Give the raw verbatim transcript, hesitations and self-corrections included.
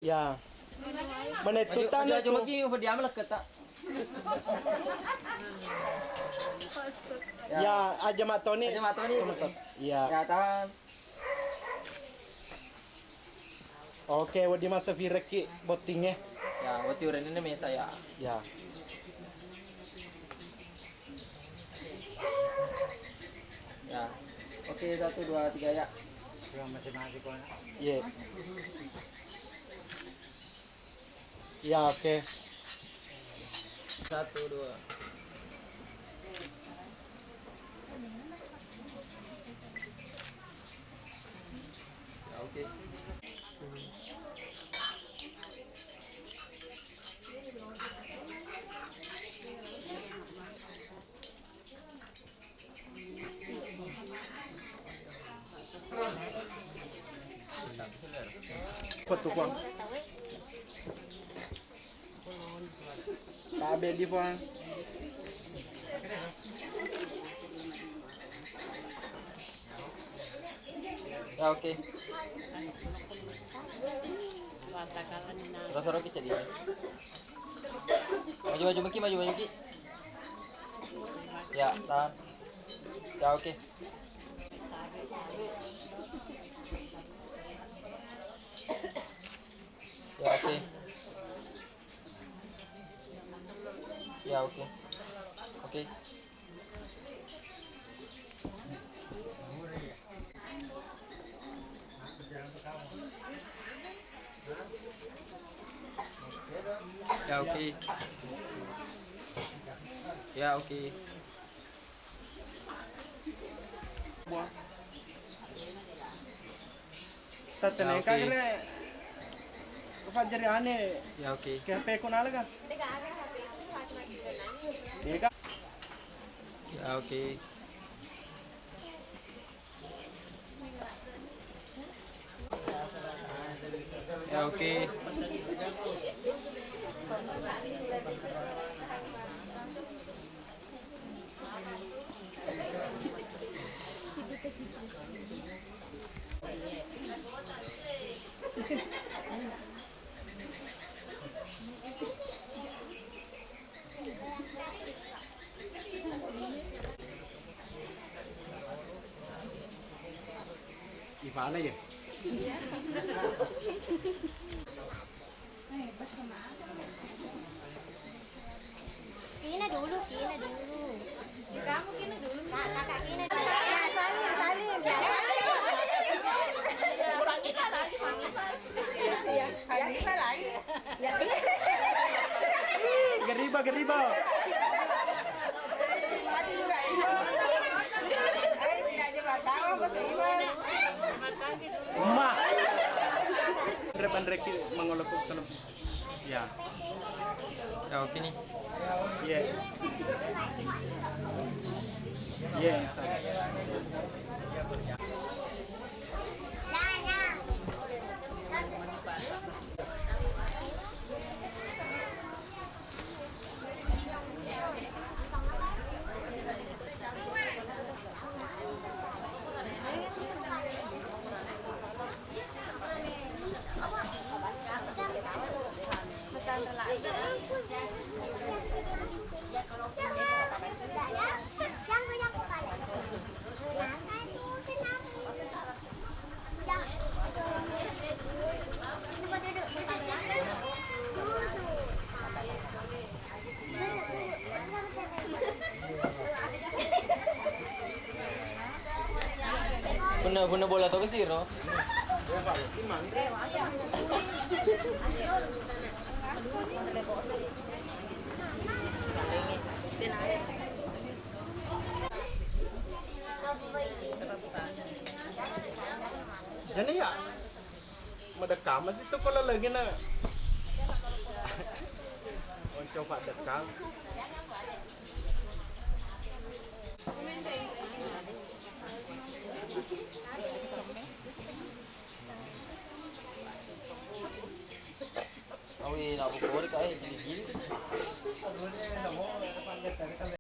Ya. Mana itu tanda tu? Maju, maju, maju, maju, maju, maju. Ya, aja matoni. Aja matoni. Ya. Ya, tahan. Oke, wedding massafireki bottingnge. Ya, wedding urenna mesa ya. Ya. Ya. Oke, satu, dua, tiga ya. Iya. Ya, oke. Satu, dua. Ya, oke. Apa tuh, Bang? Tabe di, Bang. Ya, oke. Rasa roki jadi. Maju, maju, maju, maju, maju. Ya, tahan. Ya, oke. Ya, oke. Ya, oke. Oke. Ya, oke. Ya, oke. Buang. Tateneng kagere. Fajri ane. Ya, oke. Ke H P ku nala kan? Iya, kan? Ya, oke. Ya, oke. Ipana ya? Kina dulu, kina dulu. Kamu kina dulu. Kak, kakak kina dulu. Ya, salim, salim. Ya, salim. Panggil lagi, panggil. Geriba, geriba. Ma. Repan reki mangolok televisi. Ya. Ya, oke nih. Iya. Iya, bisa. Punna, punna bola to kesiro. Jadi ya, madekam masih tuh kalau lagi na. Oh, coba dekam. Awi, nabukuri kae gili-gili.